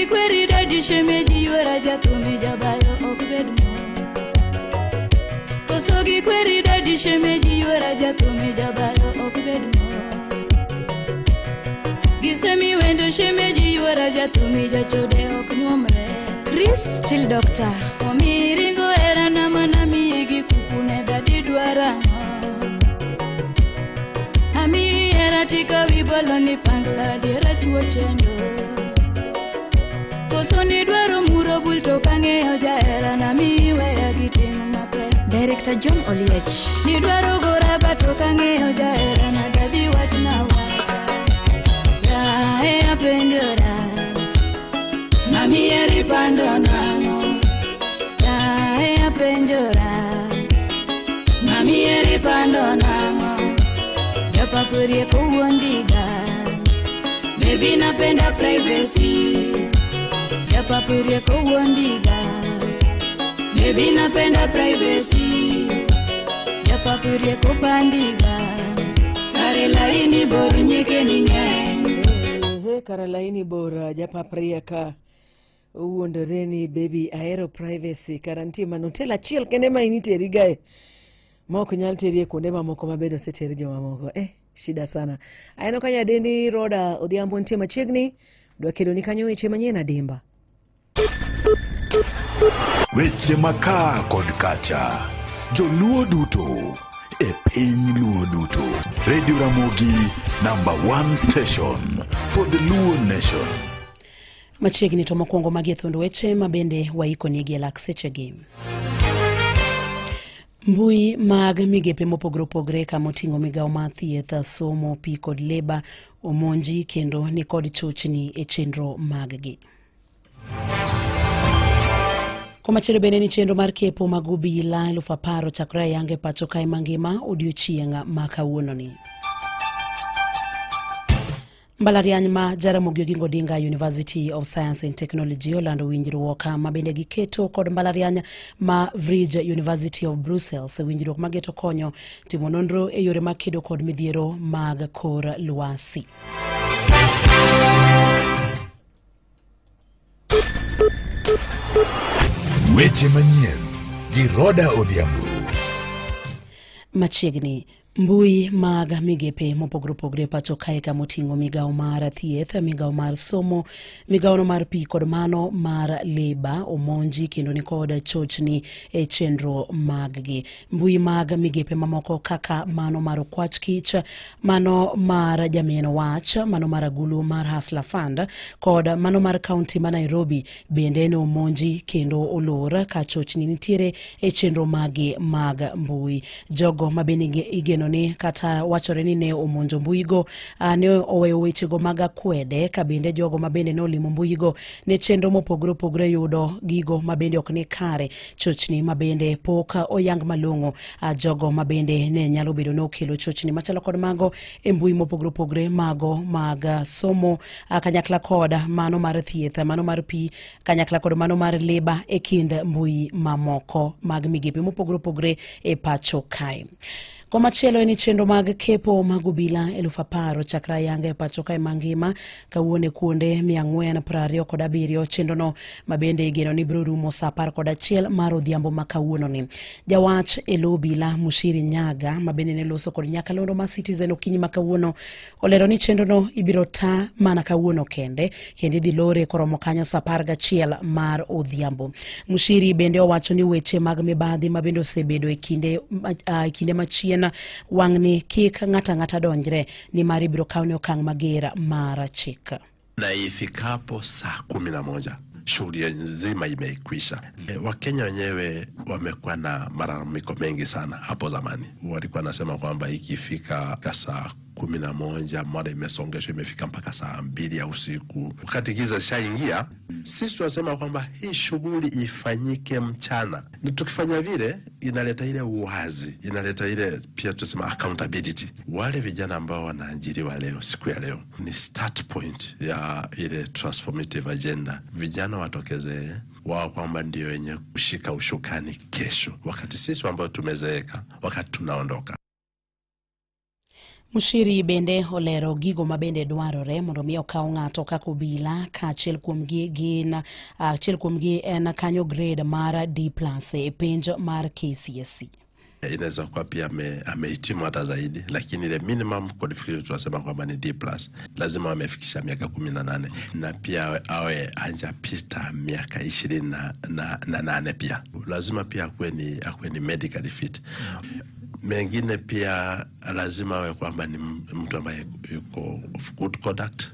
Koso gikweri dadi shemeji yuora jathumi jabayo ok bed mos. Koso gikweri dadi shemeji yuora jathumi jabayo ok bed mos. Gisemi wendo shemeji yuora jathumi jachode ok nyuomre. Chris Still Doctor. Omi ringo era na mana miyi gi kukune dadi dwarang'o. Amiyi hera tikawi bolo ni pangla diera chuo chendo. Koso ni dwaro muro bul to kang'eyo jahera na miyi weya gi ting' mapek. Director John Oliech. Ni dwaro gora to kang'eyo jahera na dadi wachna wacha. Yae apenjora. Mami eri pando nang'o. Yae apenjora. Mami eri pando nang'o. Japapo rieko wuondiga. Baby napenda privacy. Japapo rieko wuondiga. Baby napenda privacy. Japapo rieko pandiga. Kare laini bor nyike ni ng'eny. Kare laini bor japap rieka owuondore ni baby ahero privacy. Kara nitie mana hotel achiel kende ma initeri gae ma ok nyal teri e kuonde mamoko mabende oseteri jomamoko. Shida sana. Aneno ka nyadendi Roda Odhiambo nitie machiegni, dwa keloni kanyo weche manyien adimba. Weche makaa kod kacha, joluo duto e piny luo duto. Radio Ramogi, number 1 station for the Luo nation. Machiegni to mokwongo magi e thuond weche mabende waikoni e lak sechegi. Mbui mag migepe mopogore opogore kama oting'o migawo mar thieth, somo, pi kod leba omonji kendo nikod chochni e chenro mag-gi. Komachielo bende ni chenro mar kepo mag obila 10,000 ochakore ayanga e pacho kae mangima odiochieng' ma kawuononi. Mbalariany ma Jaramogi Oginga Odinga University of Science and Technology olando winjruok ma bende giketo kod mbalariany ma Vrije University of Brussels, winjruok mageto konyo timo nonro e yore mag kedo kod midhiero mag kor lwasi. Weche manyien gi Roda Odhiambo. Machiegni mbui mag migepe mopogore opogore pacho kae kama oting'o migawo mar thieth, migawo mar somo, migawono mar pi kod mano mar leba omonji kendo nikod chochni e chenro mag-gi. Mbui mag migepe mamoko kaka mano mar Okwach Kich, mano mar Jamien Wach, mano mar Agulu mar Hustler Fund kod mano mar kaunti ma Nairobi bende ne omonji kendo olor ka chochni nitiere e chenro mag-gi mag mbui. Jogo mabende igeno ni kata wachore ni ne omonjo mbuigo ne oweyo wechego mag akwede ka bende jogo mabende ne olimo mbuigo ne chenro mopogore opogore yudo gigo mabende ok ni kare, chochni mabende pok oyang malong'o. Jogo mabende ne nyalo bedo ni okelo chochni machalo kod mago e mbui mopogore opogore mago mag somo kanyakla kod mano mar thieth, mano mar pi kanyakla kod mano mar leba e kind mbui mamoko mag migepe mopogore opogore e pacho kae. Komachielo en chenro mag kepo mag obila 10,000 ochakre ayanga e pacho kae mangima kawuono e kuonde 427. Chenrono mabende igeno ni biro rumo saa 11 mar odhiambo ma kawuononi. Jawach e lo obila Mushiri Nyaga mabende ne loso kod nyakalondo ma Citizen okinyi ma kawuono olero ni chenrono ibiro ta mana kawuono kende kendo idhi lore koromo kanyo saa 11 mar odhiambo. Mushiri bende owacho ni weche mag mibadhi mabende osebedo e kinde machien wang'ni kik ng'ata ng'ata donjre ni mar ibiro kawne okang' mager mar chik. Na ifikapo saa 11 shughuli nzima imekwisha. Wakenya wenyewe wamekuwa na malalamiko mengi sana. Hapo zamani walikuwa nasema kwamba ikifika saa 11 mara imesongeshwa imefika mpaka saa 2 ya usiku, wakati giza shaingia. Sisi tunasema kwamba hii shughuli ifanyike mchana, na tukifanya vile inaleta ile uwazi, inaleta ile pia tunasema accountability. Wale vijana ambao wanaajiriwa leo, siku ya leo ni start point ya ile transformative agenda. Vijana watokeze wao kwamba ndio wenye kushika ushukani kesho, wakati sisi ambao tumezeeka, wakati tunaondoka. Mushiri bende olero gigo mabende dwarore mondo mi okaw ng'ato kaka obila ka achiel kuomgi gin achiel kuomgi en kanyo grade mar D+ e penj mar KCSE. Inaweza kuwa pia amehitimu hata zaidi, lakini ile minimum qualification tunasema kwamba ni D+. Lazima amefikisha miaka 18 na pia awe hajapita miaka 28 pia. Lazima pia akuwe ni medically fit. Mengine pia lazima awe kwamba ni mtu ambaye yuko of good conduct,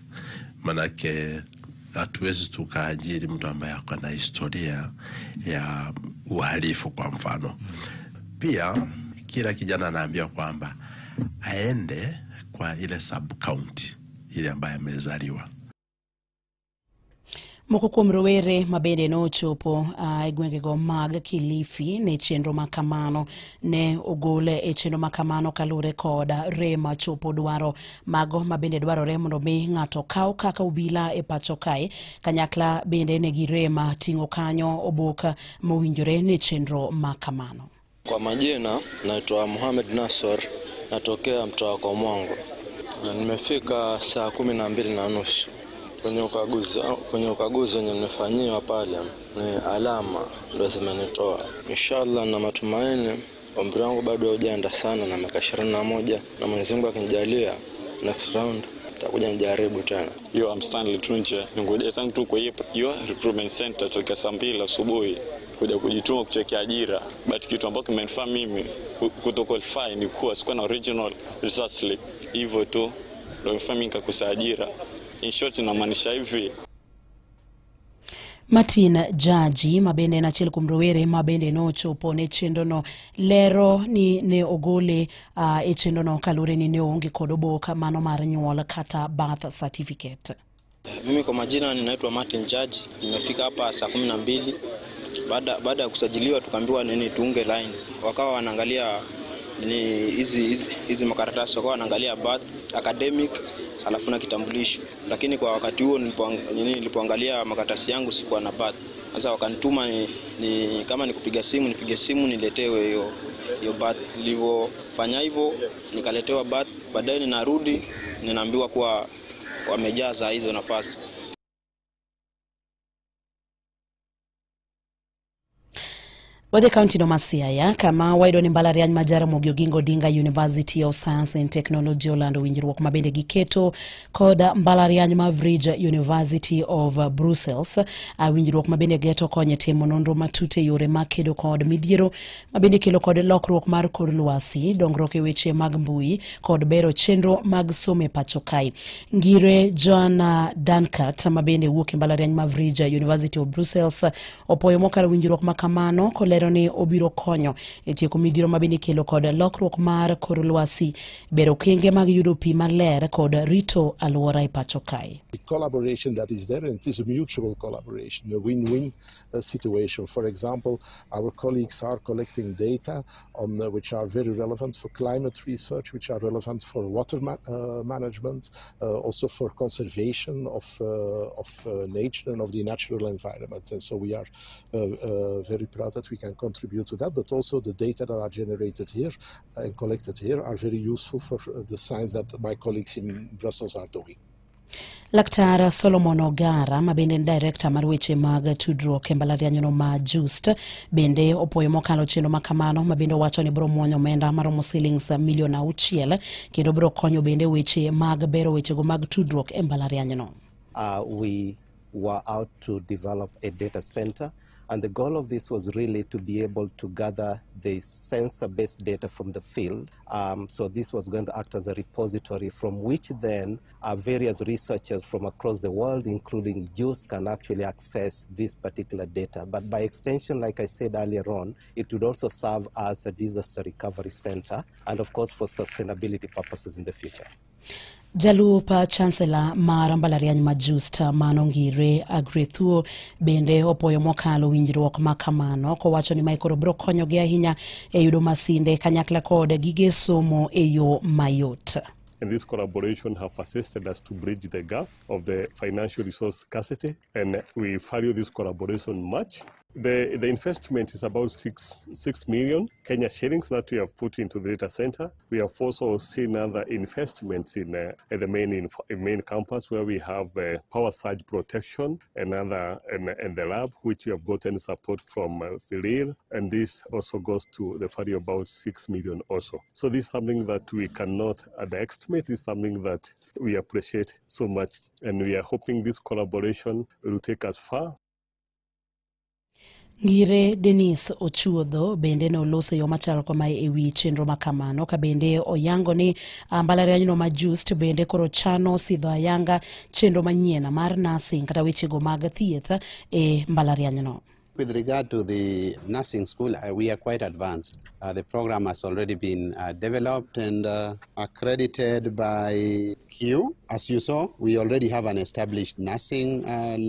manake hatuwezi tukaajiri mtu ambaye ako na historia ya uhalifu kwa mfano. Pia kila kijana anaambiwa kwamba aende kwa ile sub county ile ambaye amezaliwa. Moko kuom rowere mabende nochopo e gwengego mag Kilifi ne chenro makamano ne ogol e chenro makamano kaluwore kod rem chopo dwaro mago mabende dwarore mondo mi ng'ato kaw kaka obila e pacho kae. Kanyakla bende ne girem ting'o kanyo obok mowinjore ne chenro makamano. Kwa majina naitwa Mohamed Nasor, natokea mtaa wa Komwango. Nimefika saa 12:30 kwenye ukaguzi wenye nimefanyiwa pale, ni alama ndio zimenitoa. Inshallah na matumaini, umri wangu bado haujaenda sana na miaka 21, na Mwenyezi Mungu akinijalia next round nitakuja nijaribu tena. Yo, I'm Stanley Tunche. Ningoja tangu tu kwa hiyo recruitment center toka saa 2 asubuhi kuja kujituma kucheki ajira, but kitu ambacho kimenifaa mimi kuto qualify ni kuwa sikuwa na original results slip. Hivyo tu ndio mfanya mimi nikakosa ajira. In short inamaanisha hivi. Martin Jaji mabende en achiel kuom rowere mabende nochopo ne chenrono lero ni ne ogole e chenrono kaluwore ni ne oonge kod oboke mano mar nyuol kata birth certificate. Mimi kwa majina ninaitwa Martin Jaji, nimefika hapa saa 12. Baada ya kusajiliwa tukaambiwa nini tuunge line. Wakawa wanaangalia ni hizi makaratasi, wakawa wanaangalia birth, academic, alafu na kitambulisho. Lakini kwa wakati huo nilipoangalia makaratasi yangu sikuwa na birth. Sasa wakanituma ni kama nikupiga simu nipige simu niletewe hiyo birth. Nilipofanya hivyo nikaletewa birth, baadaye ninarudi ninaambiwa kuwa wamejaza hizo nafasi. Wadhi kaunti no ma Siaya kama wayudo ni mbalariany ma Jaramogi Oginga Odinga University of Science and Technology olando winjruok mabende giketo kod mbalariany ma Vrije University of Brussels. Winjruok mabende geto konyo e timo nonro matut e yore mag kedo kod midhiero mabende kelo kod lokruok mar kor lwasi, dongruok e weche mag mbui kod bero chenro mag somo e pacho kae. Ngire Joanna Dankat mabende wuok e mbalariany ma Vrije University of Brussels opoyo mokalo winjruok makamano kolero ni obiro konyo e tieko midhiero mabende kelo kod lokruok mar kor lwasi, bero okenge mag yudo pi maler kod rito alwora e pacho kae. The collaboration that is there, and it is a mutual collaboration, a win-win situation. For example, our colleagues are collecting data on which are very relevant for climate research, which are relevant for water management, also for conservation of nature and of the natural environment. And so we are very proud that we can contribute to that, but also the data that are generated here and collected here are very useful for the science that my colleagues in Brussels are doing. Laktar Solomon Ogara mabende en director mar weche mag tudruok e mbalarianyno ma Just bende opoyo mokalo chenro makamano mabende owacho ni biro muonyo omenda maromo silings milion 6 kendo biro konyo bende weche mag bero wechego mag tudruok e mbalarianyno. We were out to develop a data center, and the goal of this was really to be able to gather the sensor-based data from the field. So this was going to act as a repository from which then various researchers from across the world, including JUST, can actually access this particular data. But by extension, like I said earlier on, it would also serve as a disaster recovery center and, of course, for sustainability purposes in the future. Jalup Chancellor mar mbalariany ma Just Manongire Agrethuo bende opoyo mokalo winjruok makamano kowacho ni mae koro biro konyogi ahinya e yudo masinde kanyakla kod gige somo e yo mayot. And this collaboration have assisted us to bridge the gap of the financial resource scarcity, and we value this collaboration much. The investment is about 6 million Kenya shillings that we have put into the data center. We have also seen other investments in at the main campus, where we have power surge protection and other and the lab, which we have gotten support from Filir, and this also goes to the value of about 6 million also. So this is something that we cannot underestimate. It's something that we appreciate so much, and we are hoping this collaboration will take us far. Ngire Dennis Ochuodho bende ne oloso yo machalo kama e wi chenro makamano, ka bende oyango ni mbalarianyno ma Just bende koro chano sidho ayanga chenro manyien mar nursing kata wechego mag thieth e mbalarianyno. With regard to the nursing school, we are quite advanced. The program has already been developed and accredited by Q. As you saw, we already have an established nursing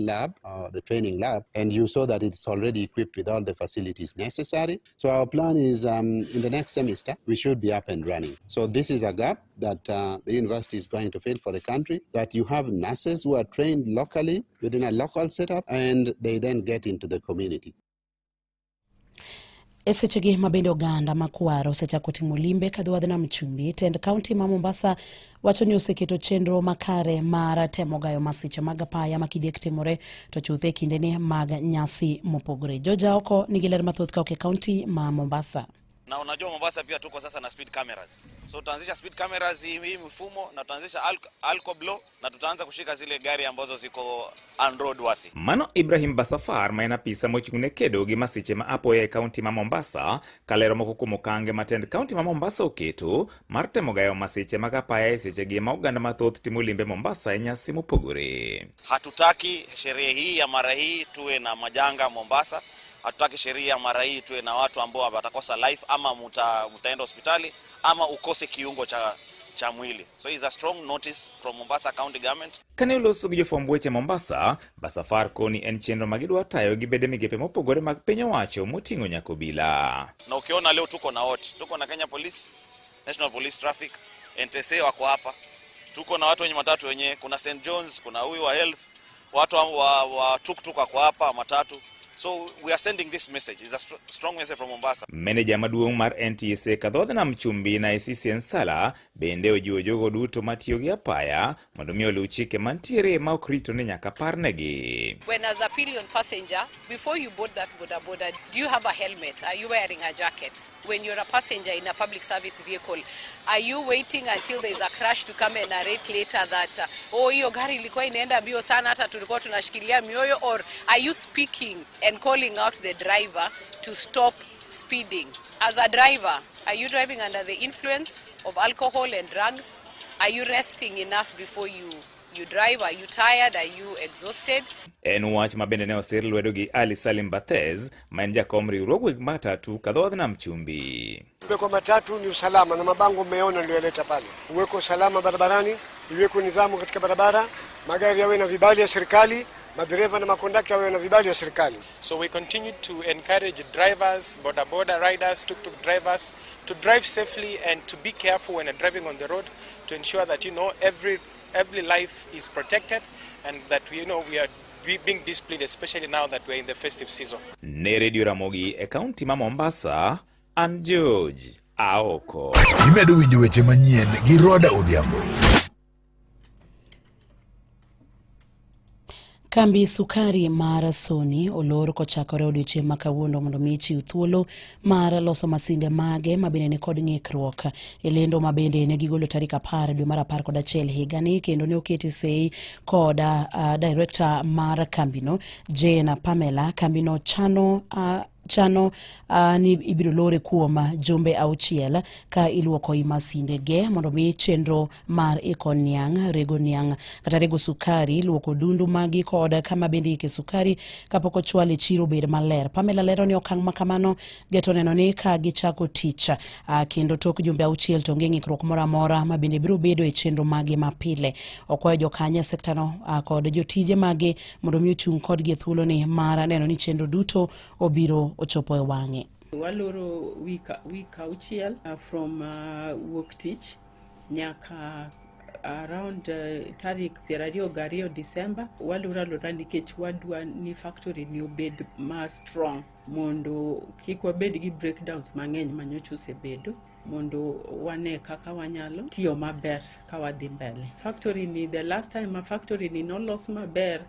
lab, the training lab, and you saw that it's already equipped with all the facilities necessary. So our plan is in the next semester, we should be up and running. So this is a gap that the university is going to fill for the country, that you have nurses who are trained locally within a local setup, and they then get into the community. E sechegi ma bende oganda makwar osechako timo limbe kadhi nam chumbi. Tend kaunti ma Mombasa wacho ni oseketo chenro makare mar temo gayo masiche mag apaya ma kidiek timore to chuth e kindeni mag nyasi mopogore. Joja oko nigi ler mathoth ka e kaunti ma Mombasa. Na unajua Mombasa pia tuko sasa na speed cameras. So tutaanzisha speed cameras hii mfumo, na tutaanzisha alcoblow, na tutaanza kushika zile gari ambazo ziko unroadworthy. Mano Ibrahim Basafar ma en apisa mochung'ne kedo gi masiche ma apoya e kaunti ma Mombasa kalero moko kuom okange ma tend kaunti ma Mombasa oketo mar temo gayo masiche mag apaya e sechegi ma oganda mathoth timo limbe Mombasa e nyasi mopogore. Hatutaki sherehe hii ya mara hii tuwe na majanga Mombasa. Hatutaki sheria mara hii tuwe na watu ambao watakosa life, ama mutaenda hospitali ama ukose kiungo cha mwili. So it's a strong notice from Mombasa County Government. Kane oloso gi jofwamb weche Mombasa, Basafar koni en chenro ma gidwa tayo gi bede migepe mopogore mag piny owacho moting'o nyaka obila. Na ukiona leo tuko na wote, tuko na Kenya Police, National Police Traffic, NTSA wako hapa. Tuko na watu wenye matatu wenyewe, kuna St John's, kuna huyu wa health, watu wa tuktuk wako hapa matatu. So we are sending this message. It's a strong message from Mombasa. Meneja maduong' mar NTSA kadhodh nam chumbi na ICC Nsala bende ojiwo jogo duto matiyo gi apaya mondo mi oluw chike mantiere ma ok rito ni nyaka parnegi. When as a pillion passenger, before you board that boda boda, do you have a helmet? Are you wearing a jacket? When you're a passenger in a public service vehicle, are you waiting until there's a crash to come and narrate later that, oh, hiyo gari ilikuwa inaenda mbio sana hata tulikuwa tunashikilia mioyo, or are you speaking and calling out the driver to stop speeding? As a driver, are you driving under the influence of alcohol and drugs? Are you resting enough before you drive? Are you tired? Are you exhausted? En wach ma bende ne osir lwedo gi Ali Salim Bathez ma en jakom riwruog weg matatu kadhodh nam chumbi. Kwa matatu ni usalama, na mabango mmeona niliyoleta pale. Uweko usalama barabarani, iweko nidhamu katika barabara, magari yawe na vibali ya serikali, madereva na makondakta wawe na vibali ya serikali. So we continue to encourage drivers, boda boda riders, tuk-tuk drivers to drive safely and to be careful when driving on the road, to ensure that every life is protected and that we are being disciplined, especially now that we are in the festive season. Ne Radio Ramogi e kaunti ma Mombasa, an George Aoko. Imedo winjo weche manyien gi Roda Odhiambo. Kambi sukari mar Sony olor kochakore odiochieng' ma kawuono mondo mi chiw thuolo mar loso masinde mage ma bende nikod ng'ikruok. E lendo ma bende ne gigolo tarik 10 dwe mar 11 higani, kendo ne oketi sei kod director mar kambino Jane Pamela. Kambino chano ni ibiro lore kuom jumbe 6 ka iluoko i masinde ge mondo mi chenro mar iko niang', rego niang' kata rego sukari, luoko dundu magi kod kama bende ike sukari kapok ochwal e chiro bed maler. Pamela lero ni okang' makamano geto neno ni ka gichako tich kendo tok jumbe 6 to onge ng'ikruok moro amora ma bende biro bedo e chenro mage mapile. Okwayo jokanyo e sektano kod jotije mage mondo mi ochung' kodgi e thuoloni mar neno ni chenro duto obiro ochopo e wang'e. Waloro week 6 from wuok tich nyaka around tarik 22 December. Waluro alura nikech wadwa ni factory ni obed ma strong mondo kik wabed gi breakdowns mang'eny manyocha osebedo, mondo wane kaka wanyalo tiyo maber ka wadhi mbele. Factory ni, the last time ma factory ni nolos maber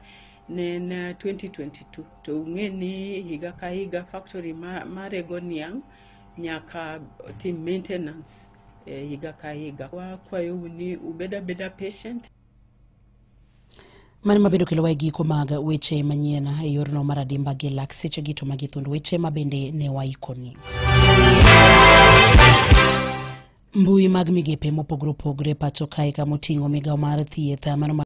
ne en 2022, to ung'e ni higa ka higa factory marego niang' nyaka tim maintenance higa ka higa. Wakwayou ni ubed abeda patient. Mano mabedo kelo e giko mag weche manyien e yorno mar adimba gi lak seche gi to magi thuond weche mabende ne waikoni. Mbui mag migepe mopogore opogore pacho kae kamoting'o migawo mar thieth mano.